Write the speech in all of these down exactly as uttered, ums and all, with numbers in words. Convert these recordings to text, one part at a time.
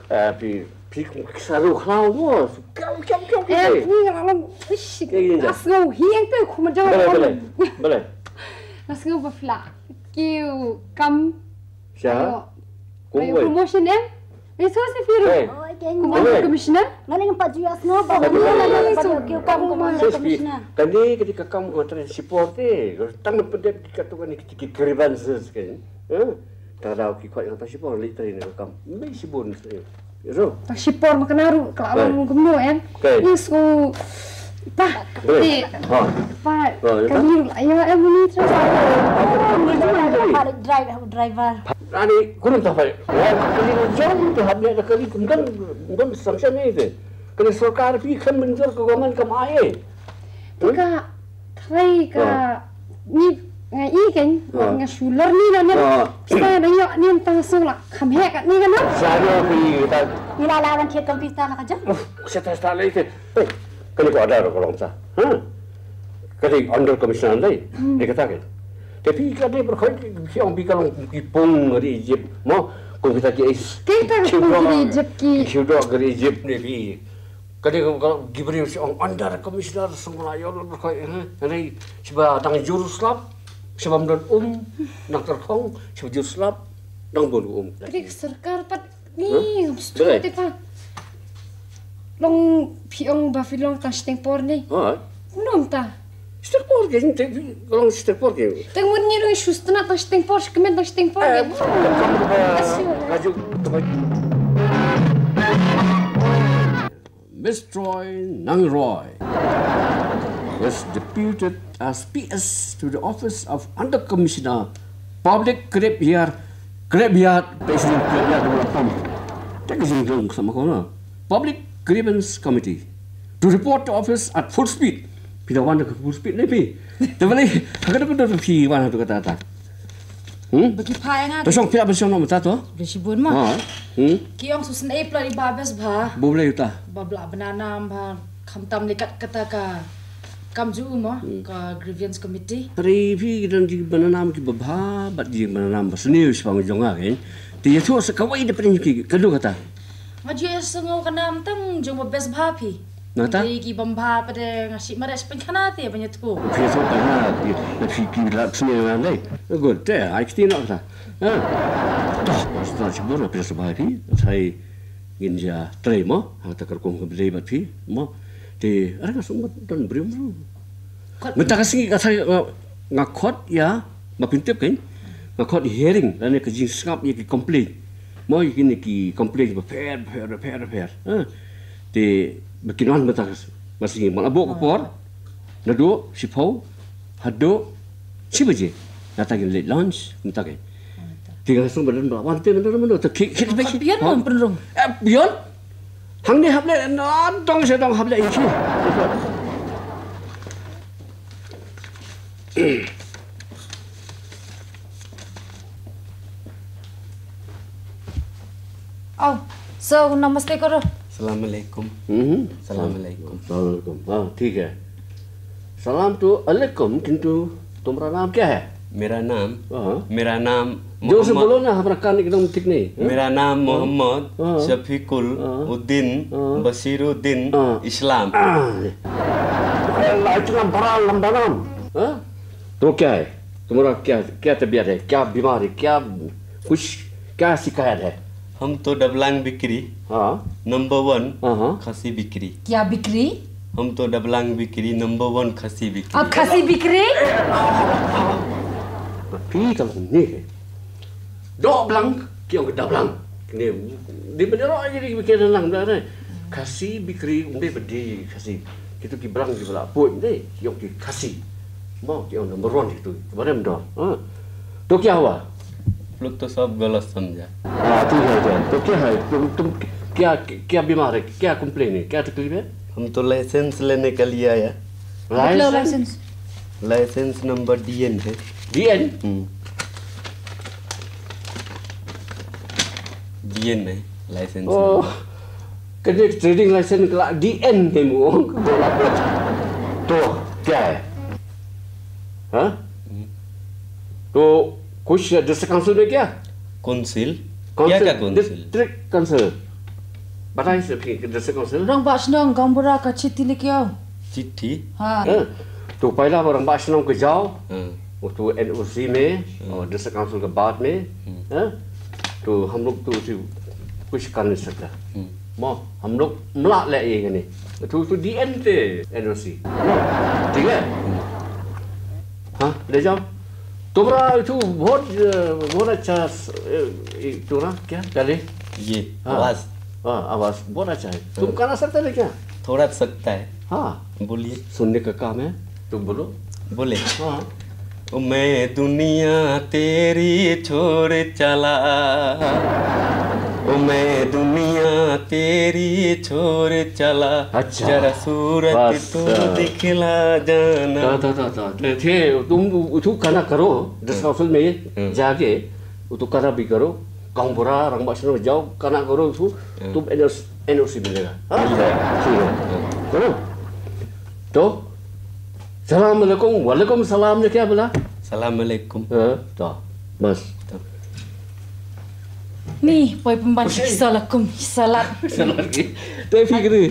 Eh, phi, phi kum ki saru khlaw mo. Kiaw, kiaw, kiaw, kiaw. Eh, phi la long, ish, ka yin ja. Nga sngew hi eng te kum ja. Balei, balei, balei. Nga sngew ba phi la kiew kam. Sha? Ayo. Kum ayo, wei. Promotion em? Ni so si phi ru. Eh. Kum wei. Commissioner? Nga ning pat ju ïa sngew ba. Ba ni la ïa pat ju kiew kam kum commissioner. Kane, kane ka kam ko tren shipor te. Tang na pendep ki katu kane ki grievances kan. Eh? Ta daw ki khot nga ta shipor lei tren ka kam. Mei shibun. Ro. Ta shipor ma kane ruh ka la long kumno em. Ni so. Pa. Ni. Ha. Pa. Ka ni ruh la ïa em ni tra. Driver, driver. Ani kurum ta pa. Ka ni jong tu hab ni ka ni kum kan kan sanction ni te. Ka ni sorkar phi kan mynjur ka government kam ai. Te ka trai ka ni nga i kan nga shu lor ni na ni. Pisa na yo ni tang sung la kham he ka ni kan. Sa yo phi ta. Ni la la kan thiat computer la ka jong. Sa ta sa lei te. Ka ni ko order ko long ta. Ha? Ka ni under commissioner dei. Ni kata ke. Te phi ka ni berkhoi phi ong phi ka long ki pung ri Egypt mo. Ko kita ki is. Kita ki pung ri Egypt ki. Ki Egypt ni phi. Ka dei ka, ka, ki briew shi ong under commissioner sngewbha ïa u, eh, hynrei shiba dang jur slap, shiba ym don um, dang tyrkhong, shiba jur slap, dang bun um. Ka dei ka sorkar pat ni, ngam sngewthuh te pa. Long phi ong ba phi long tang shiteng por ni. Ha? Kumno mynta? Shiteng por ke, shiteng, long shiteng por ke. Tang wan ngi long shu sngewthuh tang shiteng por, shi kmen tang shiteng por ke. Laju. Miss Troy Nang Roy was deputed as P S to the office of Under Commissioner Public Graveyard, Graveyard, Graveyard, Public Grievance Committee to report to office at full speed. Phi da wan da full speed ne phi? Te balei ha ka da ka da phi wan ha ka da ta. Hmm? Ba ki phai nga. To shong phi la ban shong noh mynta to? Ba shibun ma. Ha. Hmm? Ki ong susen ei pla ri ba bes ba. Ba blei uta. Ba bla banana ba khamtam likat kata ka kam ju ma ka grievance committee. Ri phi ki don ji banana ki ba bha bad ji banana ba sniew shipang jong nga kein. Te ïathuh sa kawei da prin ki ka du kata. Nga ju ïa sngew ka nam tang jong ba bes bha phi. Nata? Ki bym bha pat de nga shim mareh shi pynkhana te ban ïathuh. Phi ïathuh pynkhana ki na phi ki la sniew ngan dei. Good te ai kti noh ta. Ha. Toh, sta shi bor phi sa bha phi. Sai ngin ja trei mo. Ha ta kar kum ka bdei bad phi mo. Te ara ka sum don briew briew. Mynta ka sngi ka sai nga khot ïa ma pyntip kein. Nga khot hearing lane ka jingsngap ïa ki complain. Mo ïa kine ki complain ba pher pher pher pher. Ha. Te ba kin wan mynta ka s- ma sngi ma la buh ka por. Naduh shiphew haduh shi baje. Nata ngin leit lunch mynta kein. Te nga sngewbha don ba wan te mynta mynta te ki ki. Bion mo pynrung. Eh bion. Hangne hap leh na dong sha dong hap leh ïa ki. Oh, so namaste karo. Salam alaikum. हम्म। सलाम अलैकुम। सलाम अलैकुम। हाँ, ठीक है। सलाम तो अलैकुम, किंतु तुम्हारा नाम क्या है? मेरा नाम, हाँ। मेरा नाम जोर से मोहम्मद, बोलो ना, हमारा कान एकदम ठीक नहीं है। मेरा नाम हाँ। मोहम्मद हाँ। शफीकुल हाँ। उद्दीन हाँ। बशीरुद्दीन हाँ। इस्लाम। हाँ। अरे, इतना बड़ा लंबा नाम। हाँ? तो क्या है? तुम्हारा क्या, क्या तबीयत है? क्या बीमार है? क्या कुछ, क्या शिकायत है? हम तो डबलांग बिक्री हाँ। नंबर वन हाँ, हाँ। खसी बिक्री। क्या बिक्री? हम तो डबलांग बिक्री नंबर वन खसी बिक्री। अब खसी बिक्री? Phi ka long ne. Doh blang, ki ong ka da blang. Kine, di bynta ro aja di bikin nang blang ne. Khasi bikri, um dei badi khasi. Kitu ki blang ki bala pun dei, ki ong ki khasi. Mo, ki ong number one kitu. Barem doh. Ha. To kya hua? लोग तो सब गलत समझा। हाँ, ठीक है, ठीक है। तो क्या है? तुम, तुम क्या, क्या बीमार है? क्या कंप्लेन है? क्या तकलीफ है? हम तो लाइसेंस लेने के लिए आया। मतलब लाइसेंस? लाइसेंस नंबर डीएन है। डीएन? हम्म। डीएन है, लाइसेंस ओ, नंबर। कने ट्रेडिंग लाइसेंस का डीएन है वो। तो क्या है? हाँ? हम्म। तो कुछ डिस्ट्रिक्ट काउंसिल में क्या? काउंसिल? काउंसिल, क्या का काउंसिल? डिस्ट्रिक्ट काउंसिल। Batai se phi ka District Council. Rangbah shnong Gaonbura ka chithi leh ïa u. Chithi? Ha. Eh, to paila ba rangbah shnong ka jaw. Hmm. Utu N O C me, hmm, o District Council ka bat me. Hmm. Eh? To hum log to usi kuch kar nahi sakta. Hmm. Mo, hum log mla le ye kani. To to D N te N O C. Mo, thik hai? Hmm. Ha, le jao. तुम्हारा तो बहुत, अ, बहुत अच्छा, अ, ये तुम्हारा क्या चले? ये, हाँ। आवाज़। हाँ, आवाज़ बहुत अच्छा है। तुम हाँ। गाना सकते हैं क्या? थोड़ा सकता है। हाँ। बोलिए। सुनने का काम है, तुम बोलो। बोले? हाँ। ओ मैं दुनिया तेरी छोड़ चला, ओ मैं दुनिया तेरी छोड़ चला, अच्छा। जरा सूरत बस, तू हाँ। दिखला जाना। तो, तो, तो, तो, थे, थे, तुम उ-, उठू गाना करो, District Council में हम्म। जाके, उठू गाना भी करो, गाँव बुरा, रंगबा शनो जाओ, गाना करो, उठू, हम्म। तुम N O C, N O C मिलेगा, हाँ? मिल जाएगा। ठीक है। हम्म। करो। तो, सलाम अलैकुम, वालेकुम सलाम ने क्या बोला? सलाम अलैकुम। हाँ, तो, बस। तो। Ni, poi pynban ki sha lakum, ki sha lat. Sha lat ki. Te phi kri.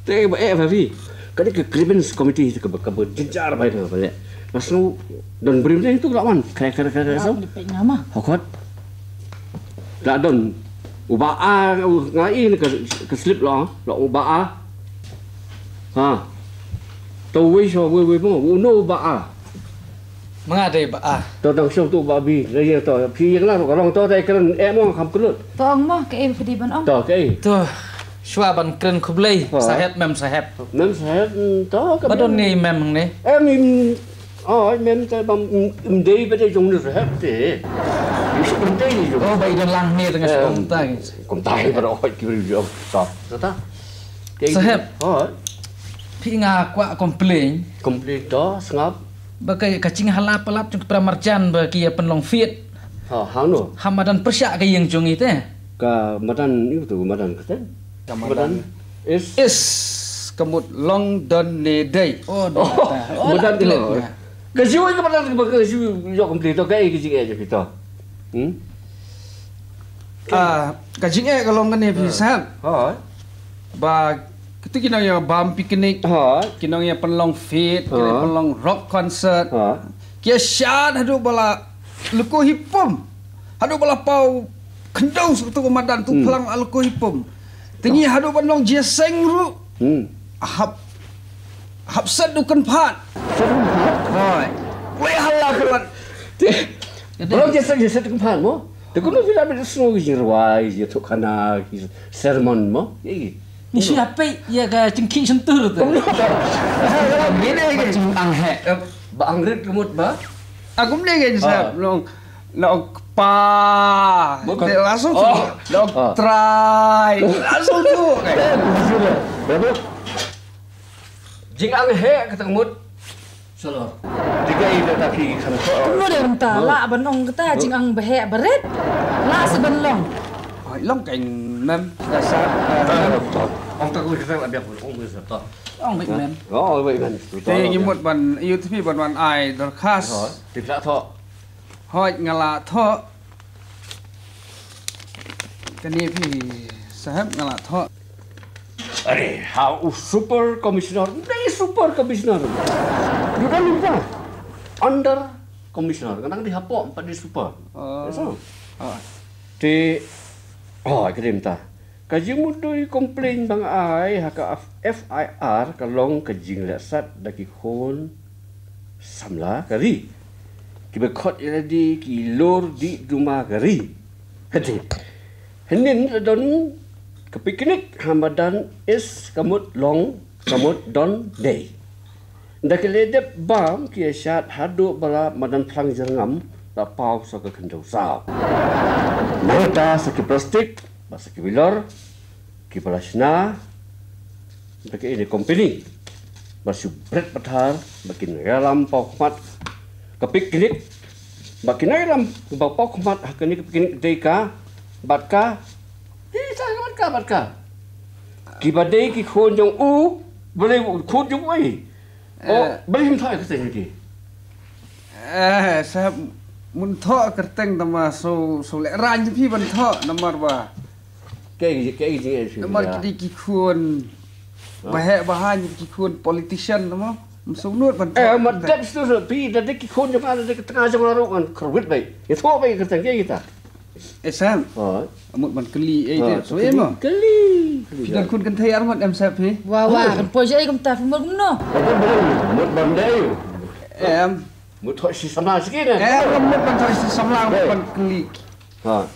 Te ba eh ba phi. Kane ka grievance committee ka ba ka ba jinjar bai ka ba le. Mas nu don brim te tu lawan. Kre kre kre kre so. Ni pe nama. Hokot. La don. U ba a u ngai ni ka ka slip lo. Lo u ba a. Ha. To wei so wei wei mo. U no u ba a. Manga dei ba ah. To dang shong tu ba bi, dei ïa to. Phi ïa kynang ka long to dei kren eh mo kham klut. To ong mo kaei phi dei ban ong. To kaei. To shwa ban kren khublei. Ha. Saheb mem saheb. Mem saheb, mm, to ka ba don mem. Ni mem ni. Em im. Oh, mem te bam im dei ba dei jong ni saheb te. Im dei ni jong. Oh, ba i don lang ni tengah em, kum tai. Kum tai ba oi ki bri jong. To. To ta. Kaei. Saheb. Oh. Phi nga kwah complain. Complain to sngap. Ba ka, ka jinghala palat jong ka para marjan ba ki ïa pynlong fit. Ha, hangno? Ha madan pyrshah ka ïing jong ngi te. Ka madan ïa tu madan ka te. Ka madan. Madan is. Is ka mut long don ne dei. Oh, don oh, ta. Oh, madan la tu. Ka jiw ka madan ka jiw ïa complain to ka ei ka jingeh jong kita. Hmm? Ah, ka jingeh ka long kane phi sat. Ha. Ba kito ki nong ïa bam picnic. Ha. Ki nong ïa pynlong fit, ki nong ïa pynlong rock concert. Ha. Ki ïa shad haduh ba la lyko hi pum. Haduh ba la paw khyndew sha kato ka madan tu phlang la lyko hi pum. Te ngi haduh ban long jingïaseng ruh. Hmm. Hap hap set u kynphad. Set u kynphad? Hoi. Wei hala ka wan. Te ba long jingïaseng jingset u kynphad mo. Te kumno phi la bit sngew ki jingrwai, ki jingïathuhkhana, ki sermon mo? Ïa ki. Ni shu ïa peit ïa ka jingkhih shyntur te. Kumno? Kumne ka jingangeh. Ba angrit ka mut ba? Ah, kumne ka jingset long, long kpa. Te la shu tu. Long trai. La shu tu. Jingangeh kata ka mut. Shalor. Dei kaei kata phi khan ko. Kumno de mynta la ban ong kata jingangeh barit. La sa ban long. Oi, long kein mem. Ka sa. Ong ta ko kata la biak ong ko sa to. Ong beit mem. Ong beit mem. Te ngi mut ban ïa phi ban wan ai dorkhas. Hoi, te phi la thoh. Hoi, nga la thoh. Kane phi saheb nga la thoh. Are, ha u super commissioner, dei super commissioner. Ïa ka mynta under commissioner, ka nang dei hapoh, ym pat dei super. Oh. Te, oh, ka dei mynta. Ka jingmutdur complain ba nga ai ha ka F I R ka long ka jingleh sat da ki khun samla ka ri. Kiba khot ïa lade ki lor dih duma ka ri. Hynnin la don ka picnic ha madan East, ka mut long, ka mut don dei. Da ki la dep bam ki ïa shad haduh ba la madan phlang jyrngam la paw sa ka khyndew saw. Nangta sa ki plastik bad sa ki bilor kiba la shna da ki ine company ba shu bret pathar ba kin ïalam paw khmat ka picnic ba kin ïalam ba paw khmat ha kane ka picnic dei ka bad ka. Ih, sa ka bad ka bad ka. Kiba dei ki khun jong u, balei u khun jong u ei. Oh, eh, balei him thoh kyrteng ki. Eh, sa mun thoh kyrteng tama so so le ran phi ban thoh namar ba. Kaei, kaei jingeh shuh. Namar ki dei ki khun ba heh ba haiñ, ki khun politician mo. Ym sngewnud ban. Eh, ma dep shuh shuh phi, da dei ki khun jong nga, da dei ki tnga jong nga ruh ngan kyrwit beit. Ïathuh beit ka kyrteng kaei kita. Eh, Sam. Hooid. Mut ban kylli eh, te, so eh mo. Kylli. Phi don khun kynthei ar ngut em Sam phi? Wa wa, kan poi ei kumta phi mut kumno? Mut ban dei. Em. Mut thoh shi samla shi kine. Eh, mut ban thoh shi samla, mut ban kylli. Ha.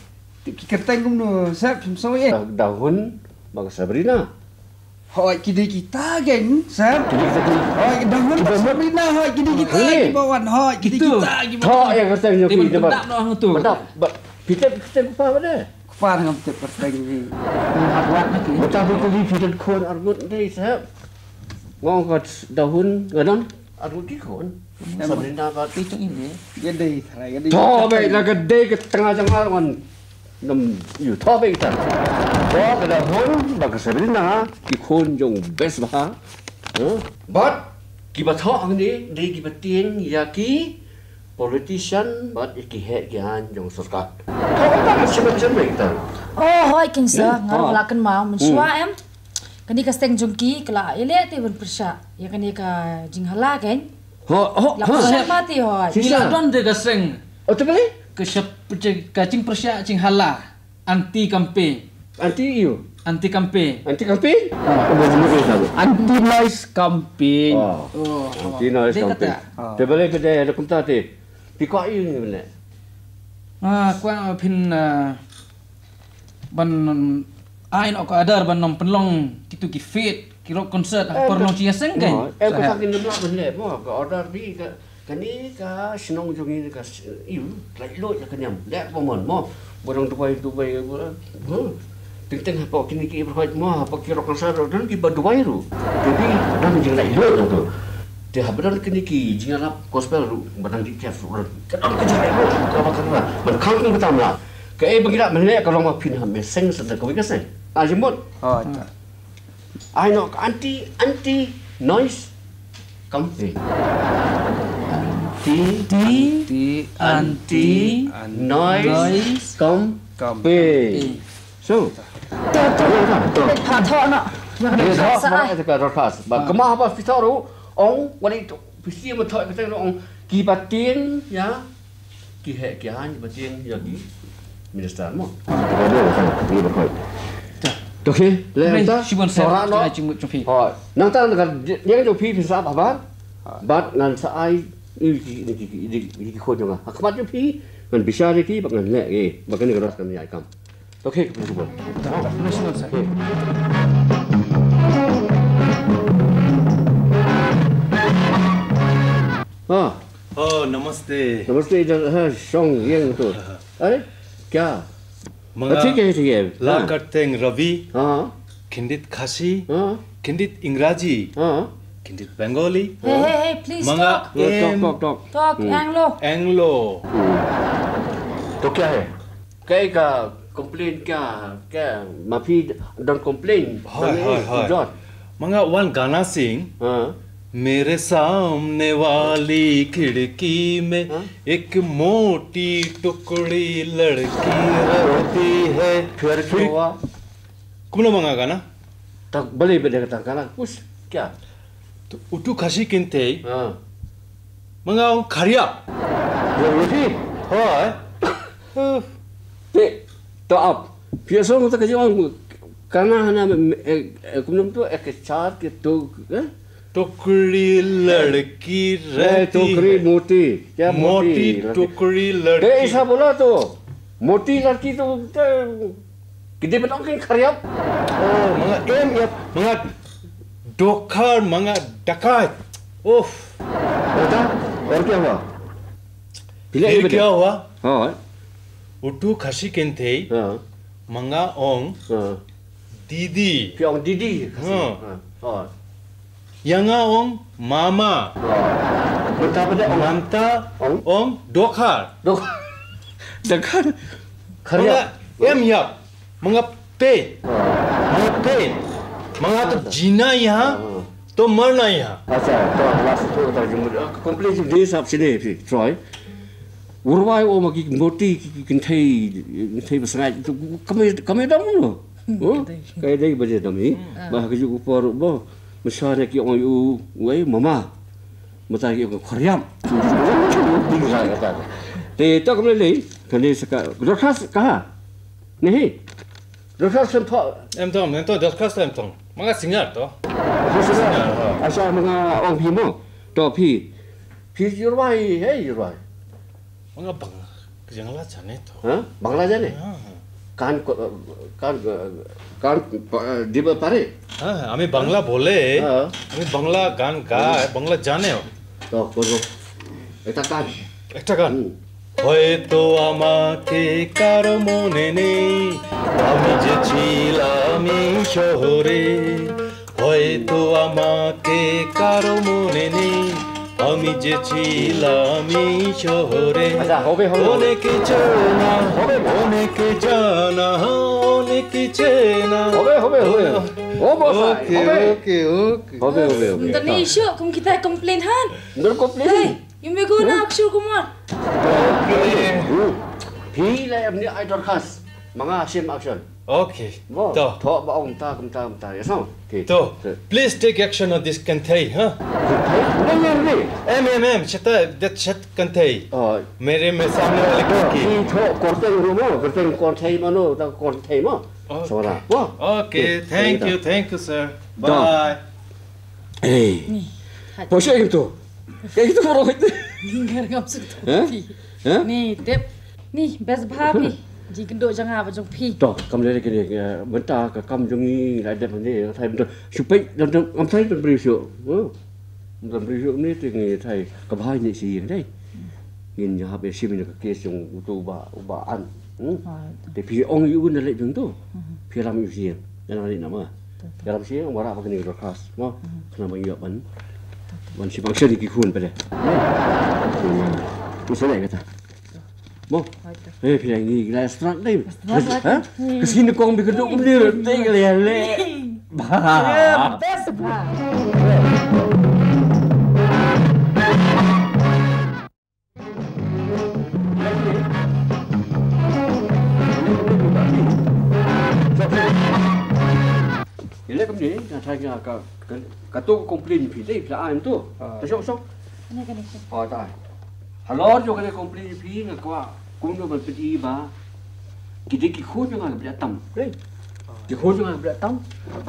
Te ki kyrteng kumno Sam, phim sngew eh? Da, da Hun bad ka Sabrina. Hooid, ki dei kita keiñ Sam. Ki dei kita keiñ. Hooid, da Hun bad Sabrina, hooid, ki dei kita kiba wan, hooid, ki dei kita kiba wan. Thoh ïa ka kyrteng jong ki. Te ban pyndap noh hangto. Pyndap, ba, phi tip kyrteng kpa ba dei? Kpa ngam tip kyrteng ki. Hap wat na ki. Mynta phi kylli phi don khun ar ngut dei Sam. Nga ong ka da Hun nga don ar ngut ki khun. Sabrina bad. Phi tip ïa dei trai ka dei. Thoh beit la ka dei ka tnga jong nga wan. Nam ïa thoh beit kita. Thoh ka da Hun bad ka Sabrina ki khun jong best bha. Huh? Bad kiba thoh hangne dei kiba tieng ïa ki politician bad ïa ki heh ki haiñ jong sorkar. Thoh kumta ka shu ban jan beit kita. Oh, hooid keiñ sir, nga ruh la kynmaw mynshuwa em. Kane ka seng jong ki ka la ïaleh te ban pyrshah ïa kane ka jinghala keiñ. Ho, ho, la pyrshah ma te hooid. Ngi la don te ka seng. Oh, te balei? Ka shap, ka jingpyrshah jinghala. Anti campaign. Anti ïu? Anti campaign. Anti campaign? Anti noise campaign. Oh. Anti noise campaign. Te balei phi dei da kumta te? Phi kwah ïu ne? Ah, kwah phin, ah, ban ai noh ka order ban nym pynlong kitu ki fete, ki rock concert ha por long jingïaseng keiñ. Em, ka tang kin nym lah ban leh mo, ka order dei ka, kane ka shnong jong ngi ka, ïu, laitluid ka niam. Leh ba mon mo. Ba dang duwai duwai ba. Teng teng hapoh kine ki ba hoi mo, hapoh ki rock concert ruh don kiba duwai ruh. Te dei don jinglaitluid tu. Te haba don kine ki jingïalap gospel ruh ba dang dih kiad ruh. Ka don ka jinglaitluid kaba kan lah. Ban khang kum ka tam lah. Kaei ba ngi lah ban leh ka long ba phin hap ïaseng sa da kawei ka seng. Ah, jingmut. Ai noh ka anti, anti noise campaign. Anti, anti, anti noise campaign. So. Pha thoh noh. Ïa ka dei sa ai. Ba kama ba phi thoh ruh ong, wani phi siem thoh ka teng ruh ong kiba tieng ïa ki heh ki haiñ ba tieng ïa ki minister mo. Ka dei ka tang ki ba khoi. To ki leh ta shibun sa ra no. Nangta na ka ïeng jong phi phi sa ba ba. Bad ngan sa ai ïa ki, ïa ki, ïa ki khun jong nga. Ha khmat jong phi ngan bishar ïa ki bad ngan leh ïa ki. Bad kane ka ras kan ïa kam. Okay, ka pynshubor. Ka pynshubor sa. Okay. हाँ। Oh, नमस्ते। नमस्ते, इधर, हाँ, शोंग, ये तो। अरे, क्या? Manga, ठीक है, ठीक है। La हाँ। Kyrteng Ravi। हाँ। Khyndiat Khasi। हाँ। Khyndiat Ingraji। हाँ। Khyndiat Bengali। Hey, hey, hey, please talk. Manga, talk, talk, talk। Talk, hmm। Anglo। Anglo। Hmm। तो क्या है? Kaei ka complain ka, ka ma phi don complain. Hooid, hooid, hooid। Don। Manga wan gana sing। हाँ। मेरे सामने वाली खिड़की में हाँ। एक मोटी टुकड़ी लड़की रहती है। फिर क्या हुआ? Kumno manga gana? Tak bale bade kata gana kus kya? To utu Khasi kynthei. हाँ। Manga ong khariap. Yo yo si. Hooid। Te to ap. Phi song ta ka jong kana hana kumno to ek char ke to, eh? टुकड़ी लड़की रहती है। टुकड़ी मोटी, क्या मोटी? मोटी टुकड़ी लड़की। ए, ऐसा बोला तो मोटी लड़की तो, तो कितने बताओ कि खरियाप? Oh, manga em ya, manga dokhar, manga dakat। Uff। बेटा, और क्या हुआ? फिर क्या हुआ? हाँ। Utu Khasi kynthei। हाँ। Manga ong। हाँ। Didi। Phi ong didi Khasi। हाँ। हाँ। Ïa nga ong mama। हाँ। Mynta phi ong? Mynta ong? Ong dokhar। Dokhar। Dokhar। Khariap। Manga em ïap। Manga peit। हाँ। Manga peit। Manga to jina ïa। हाँ। To marna ïa। Acha, to last to ta jumur. Complete jumur sap sini phi, Troy। Wurwai o ma ki moti ki, ki kynthei, kynthei ba sngaid. Kame, kame dang no. Oh, ka dei ba dei dami. Ba ka ju ku por ba. Masa ne ki ong yu wei mama. Mata ki ong khoriam. Te to kam le le. Kane saka. Dorkhas ka. Nehi. Dorkhas sem pha. Em tong, em tong, dorkhas em tong. Manga singar to. Asa manga ong phi mo. To phi. Phi yurwai, hey yurwai. Manga bang, jang la jane to. Ha? Bangla jane? Ah. Kan ko, kan, kan, di ba pare? Ah, ami Bangla bole. Ah. Ami Bangla gan ga, Bangla jane ho. To, ko. Ekta kan. Ekta kan. Hmm. হয়তো আমাকে কারো মনে নেই, আমি যে ছিলাম এই শহরে। হয়তো আমাকে কারো মনে নেই, আমি যে ছিলাম এই শহরে। আচ্ছা, হবে, হবে, হবে। অনেকে চেনা, হবে না। অনেকে জানা, অনেকে চেনা। হবে, হবে, হবে। ও, বস, ওকে, হবে। ওকে, ওকে। হবে, হবে, হবে। Nda ni shu kum kita complain han. Nda complain. Hey, you may go now, Kishore Kumar. Phi la em ni ai dorkhas. Manga shim action. Okay. Mo, to. Tho ba ong ta kum ta kum ta. Yes, no? Okay. To. To. Please take action on this Kanthei, huh? Kanthei? Nahi, nahi, nahi. Em, em, em. Shata, that shat Kanthei. Oh. Mere mein samne wale ko ki. Ki tho korte ru mo, korte korte mano, ta korte mo. Okay. Sawara. Mo. Okay, okay, thank you, thank you, sir. To. Bye. Eh. Ni. Pose itu. Kayak gitu, bro. Ngar ngam suk to. Hah? Phi. Hah? Ni, dep. Ni, best bha phi. Ji kynduh jong nga bad jong phi. To, kam lei kine, eh, mynta ka kam jong ngi la dep ne, thai mynta. Shu peit, dang, dang, ngam thai dang briew shu. Oh. Dang briew shu ne te ngi thai ka bha ni shi ïing dei. Ngin ïa hap ïa shim ïa ka case jong uto u bah, u bah An. Hmm? Ah, to. Te phi ong ïa u na leit jong to. Mhm. Phi ram ïa u shi ïing. Ïa na leit na ma. To, to. Ïa ram shi ïing, wan rah ba kane ka dorkhas. Ma, khnang ba ngi ïoh ban. To, to. Ban shim action ïa ki khun phi de. Mo. Mo, sa leit kata. Mo. Hoi to. Eh, phi la ngi la strat dei. Strat. Ha? Hmm. Ka sien kong bi ka duk kumne, te ka leh leh. Bah. Eh, best bah. Ïa leh kumne, nga tharai nga ka, ka, kato ka complain phi dei, phi la ai to. Ah. To shong, shong. Kane, kane, kane. Oh, ta. Halor jong kane complain phi nga kwah kumno ban pyni ba ki dei ki khun jong nga ba la tam. Ki khun jong nga ba la tam.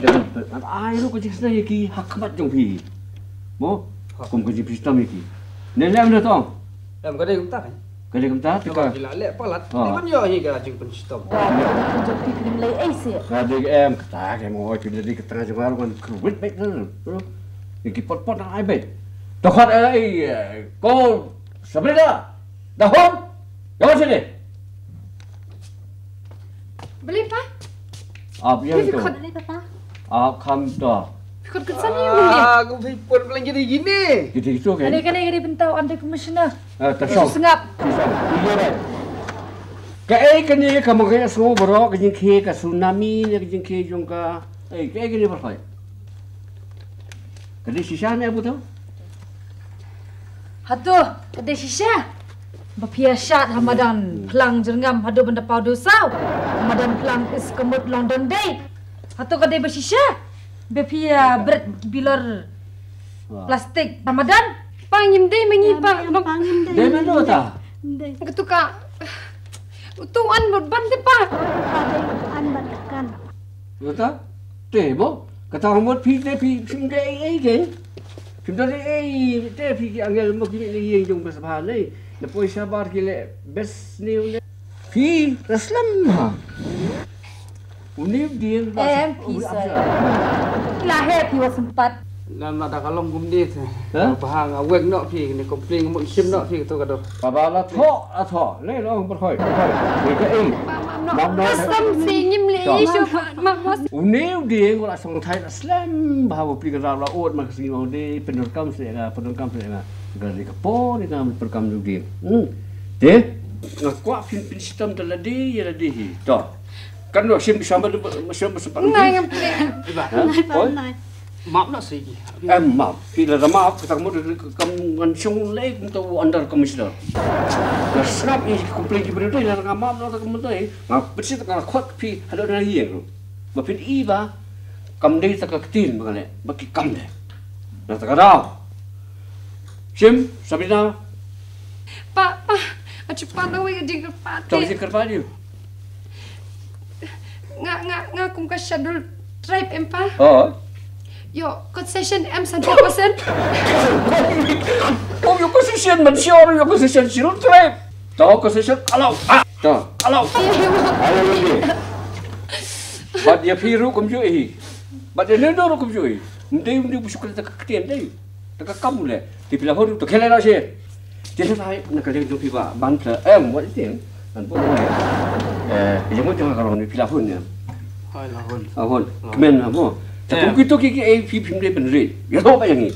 Ngan ai ruh ka jingsneng ïa ki ha khmat jong phi. Mo? Kum ka jingpynshitom ïa ki. Ne lem da tong. Em, ka dei kumta kan? Ka dei kumta, te ka. Ki la leh palat. Ah. Te ban ïoh hi ka jingpynshitom. Ka dei kumta, jong phi krim lei ei se. Ka dei em, kata ka mo, ki dei ka tang jong nga ruh ngan kyrwit beit na. Ki pot pot nang ai beit. To khot ei, eh, ko Sabrina. Da hon. Ka wan shane. Balei pa? Ap ïa to. Phi khot balei papa? Ap kham to. Phi khot kynsan ïa u balei? Ah, ko phi pun balei jadi gini. Jadi itu kan. Kane, kane, kane bynta u under commissioner. Ah, ta shong. Sngap. Ta shong. Ïa rai. Kaei kane ka ma ka sngew baroh ka jingkhie ka tsunami ne ka jingkhie jong ka. Ei, kaei kane ba phai. Ka dei shisha ne abu to? Hato, ka dei shisha? Ba phi ïa shad ha madan phlang Jyrngam haduh ban da paw dewsaw. Ha madan phlang East Kamut London dei. Hato ka dei ba shisha? Ba phi ïa bret bilor plastik ha madan. Pa ngim dei ma ngi pa. Dei ma no ta? Dei. Katu ka. Utu an mut ban te pa. An ban kan. Kata? Te mo, kata mut phi te phi phim dei ei ei ke. Phim dei ei ei te phi ki angel mo ki ne ïing jong ba sbha nei. Na poi shabar ki le best new ne. Phi raslem ha. Uni din ba. Em phi sa. La he phi wa sempat. Ngan ma da ka long kumne te. Ha? Ba nga wek noh phi ne complain mut shim noh phi to ka dor. Ba ba la tho, la tho. Le long ba khoi, ba khoi. Ni ka im. Mam no. Custom si ngim le issue mam no. Une u ding wala song thai la slem ba ha phi ka la ot ma ka sngi ong de pyndonkam se nga, pyndonkam se nga. Ka ri ka po ni ka pyndonkam u ding. Hmm. Te nga kwah phin pynshitom da lade ïa lade hi. To. Kan lo shim shamba shamba shamba. Nai ngam pynleh. Iba. Nai pa nai. Map na sigi. Em map. Phi la map kita mo kam ngan shong lei kum to under commissioner. La sngap i complain ki briew la nga map na ta kum to. Nga pynshit nga khot phi halo na ïing. Ba phin i ba kam dei ta ka ktien ba ka leh, ba ki kam dei. Na ta ka daw. Shim, Sabrina. Pa, pa, aju pa na wei ka jingkyrpad. Tong jingkyrpad ïa. Nga, nga, nga kum ka schedule tribe em pa. Oh. Ïoh concession em san percent. Oh, ïoh concession man sure, ïoh concession schedule tribe. To concession allow. Ah, to allow. Bad ïa phi ruh kumjuh hi. Bad ïa ngi ruh kumjuh hi. Mdei mdei busuk ta ka ktien dei. Ta ka kam le. Te phi la hon to khela la shet. Te sa na ka leng jong phi ba ban pla em wat ite. An bo. Eh, jong mo jong ka long ni phi la hon ne. Hoi la hon. Ah, hon. Kmen ha mo. Ta kum kito ki ki ei phi phim dei pynri. Ïa to ba ïa ngi.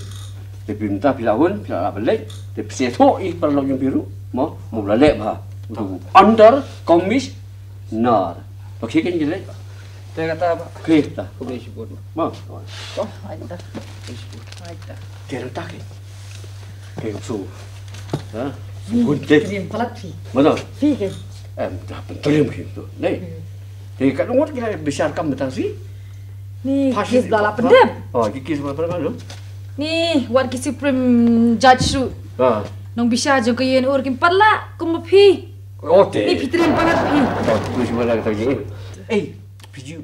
Te phi mynta phi la hon, phi la ban leh. Te phi se to i paralok jong phi ruh. Mo, mo la leh ba. Under commissioner. Okay kan ji leh. Te kata ba. Okay ta. Ko be sibut. Mo. Oh, ai ta. Ai ta. Te ta ke. Ke su. Ha? Hun te. Phi palat phi. Mana? Phi ke. Em, ta pyntriem phi tu. Nei. Te ka ngot ki la bishar kam tang si. Ni kis bla la pyndep. Oh, ki kis bla la pyndep. Ni wat ki Supreme Judge ruh. Ha. Nong bishar jong ka ïen ur kim palat kum phi. Oh, te. Ni phi triem palat phi. Oh, tu si mana ta ji. Eh, phi ju.